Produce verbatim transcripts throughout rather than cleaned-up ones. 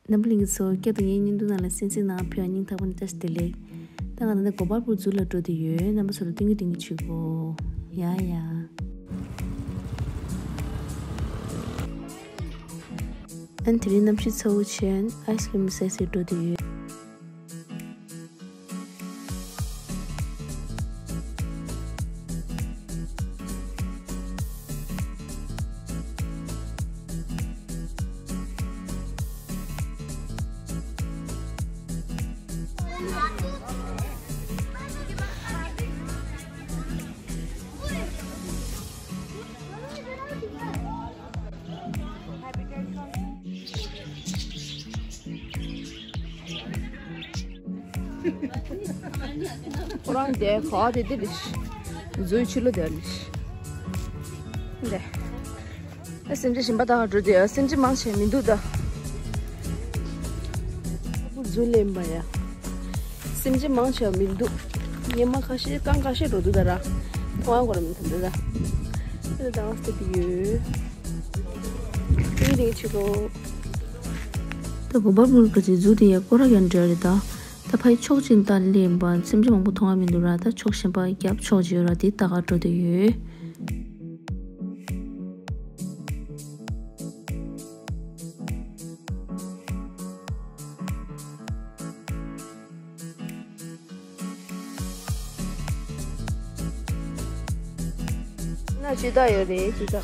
རྣམ་པ་ལྷན་རྒྱས་ཚོ། བསྐྱར་དུ་ངའི་བརྙན་ཐུང་ནང་ལ་གསན་གཟིགས་གནང་བ་ཕུལ་བ་སྙིང་ཐག་པ་ནས་བཀྲ་ཤིས་བདེ་ལེགས། ད་ང་ད་ལྟ་གོ་པལ་པུར་ཛུ་ལ་འགྲོ་བསྡད་ཡོད། རྣམ་པ་ཚོ་ལ་སྟོན་གྱི་སྟོན་གྱི་བྱེད་གོ། ཡ་ཡ། ཨན་དེ་རིང་གནམ་གཤིས་ཚ་བོ་ཆེ། ཨན་ཨའི་སི་ཀི་རིམ་ཟས་སུ་འགྲོ་བསྡད་ཡོད། ཁོ་རང་དེ་ག་བ་དེ་དེ་རེད། ཛུའི་ཕྱི་ལོགས་དེ་རེད། འདི། ཨ། སེམས་ཅན་གཞན་པ་དག་འགྲོ་དུས་ཨ་སེམས་ཅན་མང་ཆེ་མི་འདུག་ད། ཛུ་ལེན་པ་ཡ། སེམས་ཅན་མང་ཆེ་བ་མི་འདུག་སྔོན་མ་ཁ་ཤས་རྐང་ཁ་ཤས་འགྲོ་འདུག་ད་ར། མཐོང་བ་གོ་ར་མི་ཐུབ་འདུག་ད། ཨ་ད་ང་སྟེ་དུ་ཡོད། ཏིང་རིང་ཆུ་གོ། ད་གོ་པལ་པུར་ག་ཅིག་ཛུ་དེ་ཡ་སྐོར་ར་ཡང་འདྲ་རེད་ད། ད་ཕ་ཡི་ཕྱོགས་གཅིག་ད་ལེན་པ་སེམས་ཅན་མང་པོ་མཐོང་བ་མི་འདུག་ར། ད་ཕྱོགས་གཞན་པ་རྒྱབ་ཕྱོགས་ཅིག་ཡོད་ར། དེ་ད་ག་འགྲོ་དུ་ཡོད། ན་ཅི་ད་ཡོད་རེད་ཅི་ད།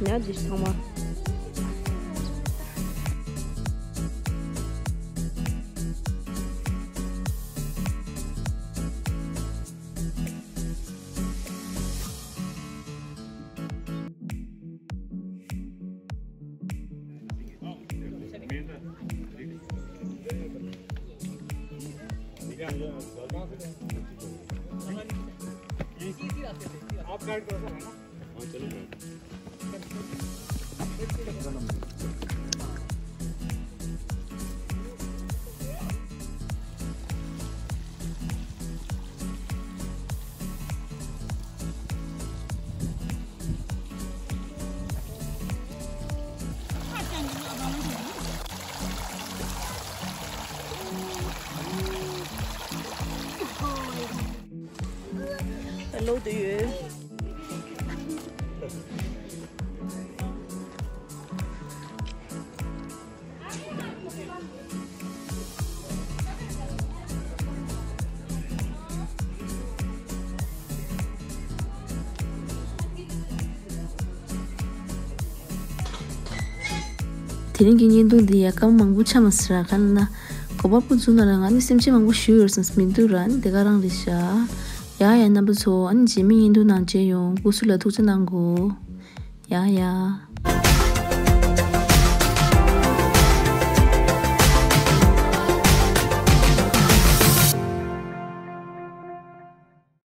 ཉ་ཅི་ཚང་མ། Hello to you. དེ་རིང་གི་བརྙན་ཐུང་འདི་ཡ་སྐར་མ་མང་པོ་ཆགས་མ་སོང་ར། ག་ན་ན་གོ་པལ་པུར་ཛུ་ནང་ལ་ང་ནི་སེམས་ཅན་མང་པོ་ཞིག་ཡོད་བསམས་མི་འདུག་ར། ཨ་ནི་དེ་ག་རང་རེད་ཤག་ཡ་ཡ་རྣམ་པ་ཚོ། ཨ་ནི་རྗེས་མའི་བརྙན་ཐུང་ནང་མཇལ་ཡོང་། སྐུ་གཟུགས་ལ་ཐུགས་རྗེ་གནང་གོ། ཡ་ཡ།